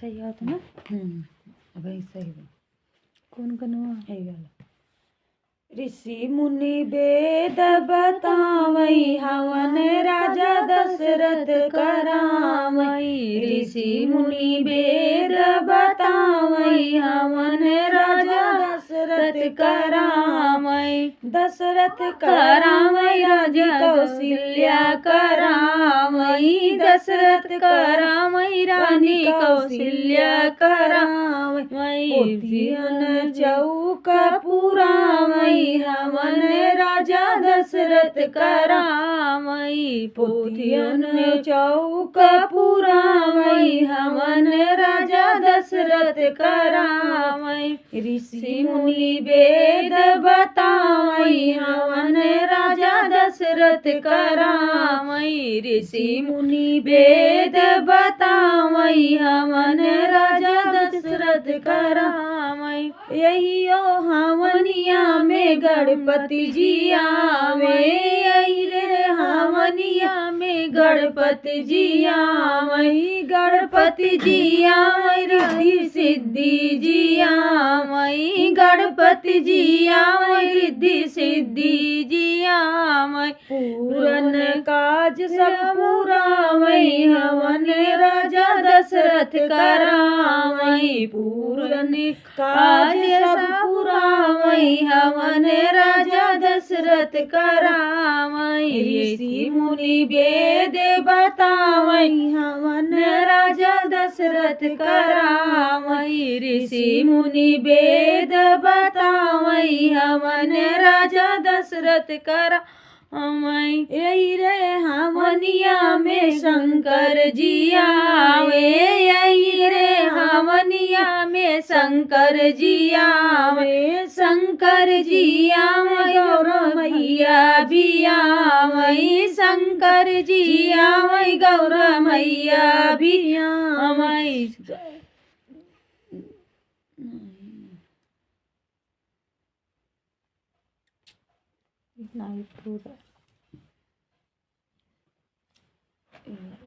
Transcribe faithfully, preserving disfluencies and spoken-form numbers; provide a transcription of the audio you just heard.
सही आवत ना? हम्म, अबहीं सही बा। कौन गनवा? यही वाला। ऋषि मुनि वेद बतावै हवन राजा दशरथ करावै। ऋषि मुनि वेद बतावै हवन राजा दशरथ करावै। दशरथ करावै रानी कौशल्या करावै। दशरथ करावै रानी कौशल्या करावै। पोथियन चौक पुरावै हवन राजा दशरथ करावै। पोथियन चौक पुरावै हवन राजा दशरथ करावै। ऋषि मुनि वेद बतावै हवन राजा दशरथ करावै। ऋषि मुनि वेद बतावै हवन राजा दशरथ करावै। यहियो हवनिया में गणपति जी आवै। यही रे हवनिया में गणपति जी आवै। गणपति जी आवै, रिद्धि सिद्धि जी आवै। गणपति जी आवै, रिद्धि सिद्धि जी आवै। पूरन काज सब पुरावै हवन राजा दशरथ करावै। पूरन काज सब पुरावै हवन राजा दशरथ करावै। ऋषि मुनि वेद बतावै हवन राजा दशरथ करावै। ऋषि मुनि वेद बतावै हवन राजा दशरथ करा अमय। यही रे हवनिया में शंकर जी आवै। यही रे हवनिया में शंकर जी आवै। शंकर जी आवै, गौरा मैया भी आवै। शंकर जी आवै, गौरा मैया भी आवै। नहीं, पूरा।